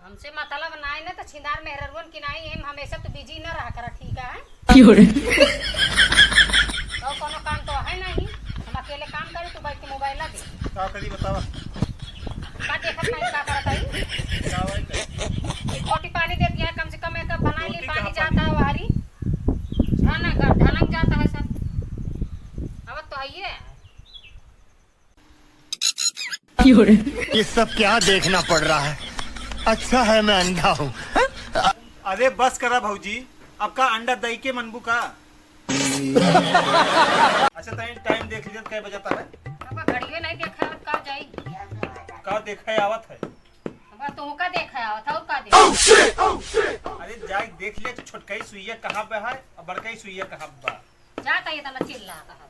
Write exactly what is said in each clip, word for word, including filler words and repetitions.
हमसे मतलब नाई ना तो छिंदार मेहररुअन की नाई, हम हमेशा तो बिजी न रहा करा, ठीक है? क्यों रे? और कोनो काम तो है नहीं, हम अकेले काम करी, तू बैठ के मोबाइल ला दे। का करी बतावा? का देखत नहीं, का करत है? का भाई का? एक कोटी पानी दे दिया, कम से कम एक बनाई ली, कोटी पानी कहाँ जाता पानी? है वारी। ढनक, ढनक जाता है सब। अब तो है ये। ये सब क्या देखना पड़ रहा है? अच्छा है मैं अंधा हूँ। अरे बस करा भौजी, अब का अंडा दई के मनबू का? अच्छा, तनी टाइम देख लिया, कै बजता है? अब घड़ियो नहीं देखा, अब का जाई? का देखा आवत है? अब तुमका देखा आवत है, और का देखा? अरे जाए देख ले, छोटकई सुइया कहाँ पे है और बड़कई सुइया कहाँ पे बा? जाता ये तना चिल्लाता है।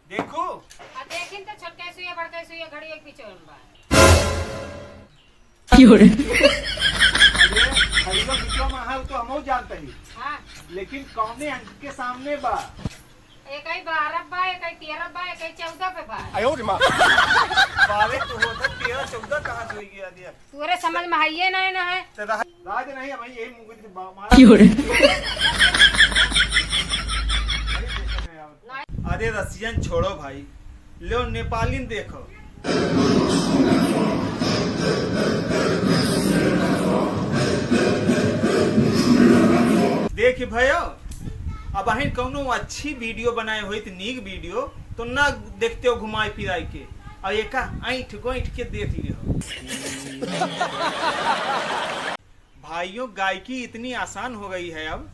देखू। आ देखिन तो छोटका सुइया, बड़का सुइया, घड़ी एक पीछे में बा। क्यों रे? अरे, घड़िया बिचवा में है, तो हमहू जानते ही। हाँ। लेकिन कौने अंक के सामने बा? एक ही बारह बा, एक ही तेरह बा, एक ही चौदह पे बा। आयो रे माँ। बारह तो होता, तेरह चौदह कहाँ से होई गया दिया? तोरे समझ में हइये नहीं ना है। तो रहा, राज नहीं है भाई, यही मुंह की बा-, मारा। क्यों रे? अरे रसियन छोड़ो भाई, लो नेपालिन देखो। देख भयो, अब अहिन कौनो अच्छी वीडियो बनाए होइत, नीक वीडियो, तो ना देखते हो घुमाई फिराई के, और एका ऐंठ गोइंठ के देख लियो। भाइयों, गायकी इतनी आसान हो गई है अब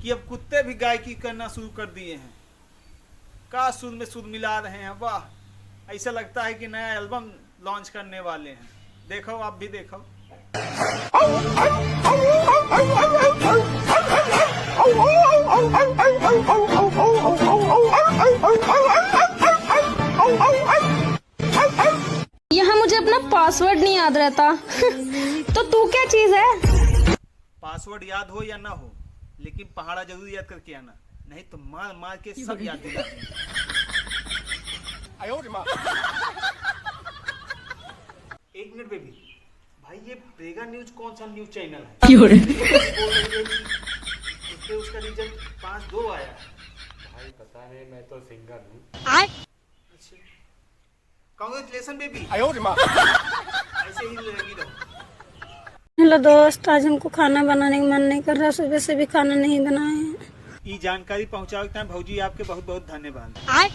कि अब कुत्ते भी गायकी करना शुरू कर दिए हैं। का सुर में सुर मिला रहे हैं, वाह! ऐसा लगता है कि नया एल्बम लॉन्च करने वाले हैं। देखो, आप भी देखो। यहाँ मुझे अपना पासवर्ड नहीं याद रहता। तो तू क्या चीज है? पासवर्ड याद हो या ना हो, लेकिन पहाड़ा जरूर याद करके आना, नहीं तो मार मार के सब याद दिला दूंगा। एक मिनट बेबी, भाई ये प्रेगा न्यूज कौन सा न्यूज चैनल है? क्यों रे? बोल रही है कि उसके, उसका रिजल्ट पाँच दो आया। भाई पता नहीं, मैं तो सिंगर हूँ। अच्छा। कांग्रेचुलेशन बेबी। आयो रे माँ। ऐसे ही लगी रहो। हेलो दोस्त, आज हमको खाना बनाने का मन नहीं कर रहा, सुबह से भी खाना नहीं बनाए हैं। ई जानकारी पहुँचावे के time भौजी आपके बहुत बहुत धन्यवाद। आय।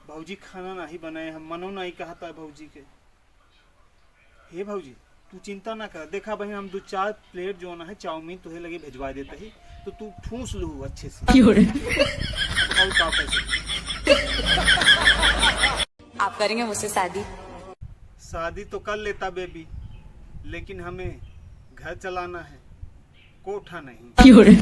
भौजी खाना नहीं बनाए, हम मनो नहीं कहता है भौजी के। हे भौजी, तू चिंता ना कर, देखा बहिन, हम दो चार प्लेट जौन है चाउमीन तोहे लगे भेजवा देते ही, तो तू ठूस लू अच्छे से। क्यों रे? और का कर सकते? आप करेंगे मुझसे शादी? शादी तो कर लेता बेबी, लेकिन हमें घर चलाना है, कोठा नहीं। क्यों रे?